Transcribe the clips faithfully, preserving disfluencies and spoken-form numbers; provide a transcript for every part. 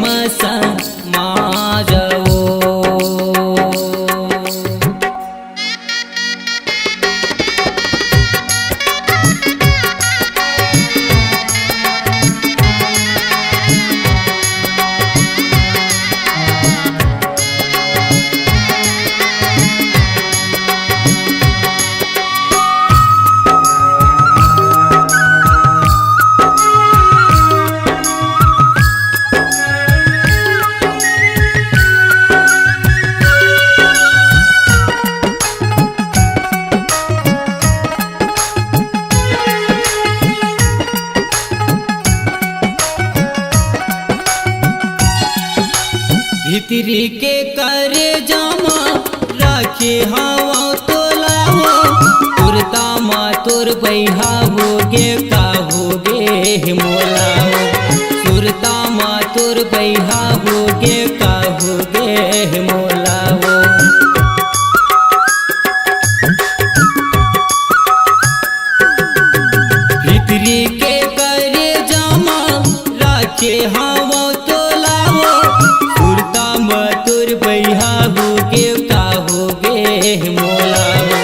मसा मा जाओ। भीतरी के करेजा म राखे हवं तोला हो, सुरता म तोर बइहा होगे का होगे हे मोला हो, सुरता म तोर बइहा होगे का होगे हे मोला हो। भीतरी के करेजा म राखे हवं तोला हो, सुरता म तोर बइहा होगे का होगे हे मोला हो,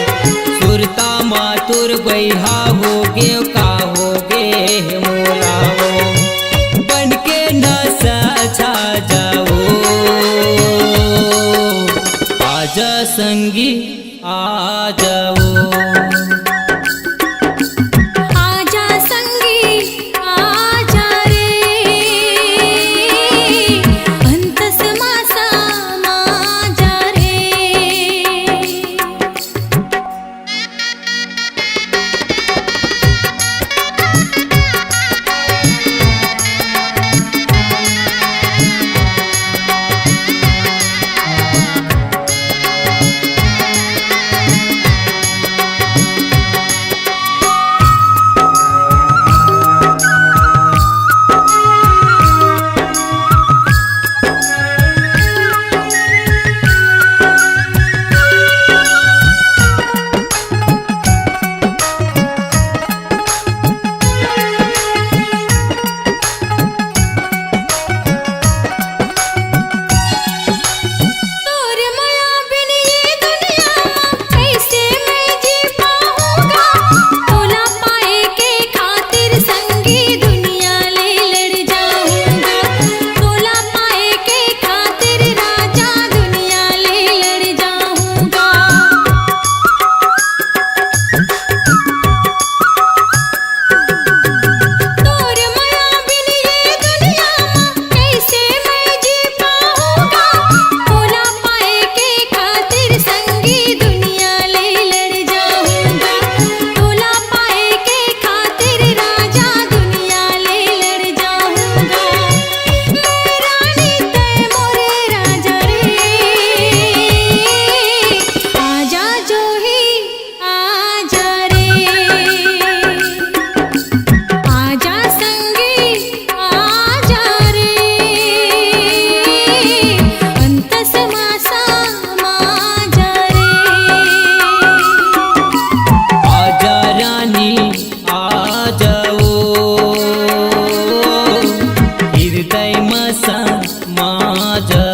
सुरता म तोर बइहा होगे का होगे हे मोला हो। बन के नसा छा जाओ, आजा संगी आ जाओ। आजा संगी, आजा रे, अंतस मासा मा जा रे। तोर मया बिन ये दुनिया म कइसे मैं जी पाहूँगा? तोला पाए के खातिर संगी दुनिया ले लड़ जाहूँगा। तोला पाए के खातिर राजा दुनिया ले लड़ जाहूँगा। तोर मया बिन ये दुनिया म कइसे मैं जी पाहूँगा? तोला पाए के खातिर संगी दुनिया ले लड़ जाहूँगा। तोला पाए के खातिर राजा दुनिया ले लड़ जाहूँगा। मैं रानी तैं मोरे राजा रे, आजा जोही आजा रे, आजा संगी आजा रे, अंतस मासा मा जा रे। आजा रानी आ जाओ, हृदय मसा मा जा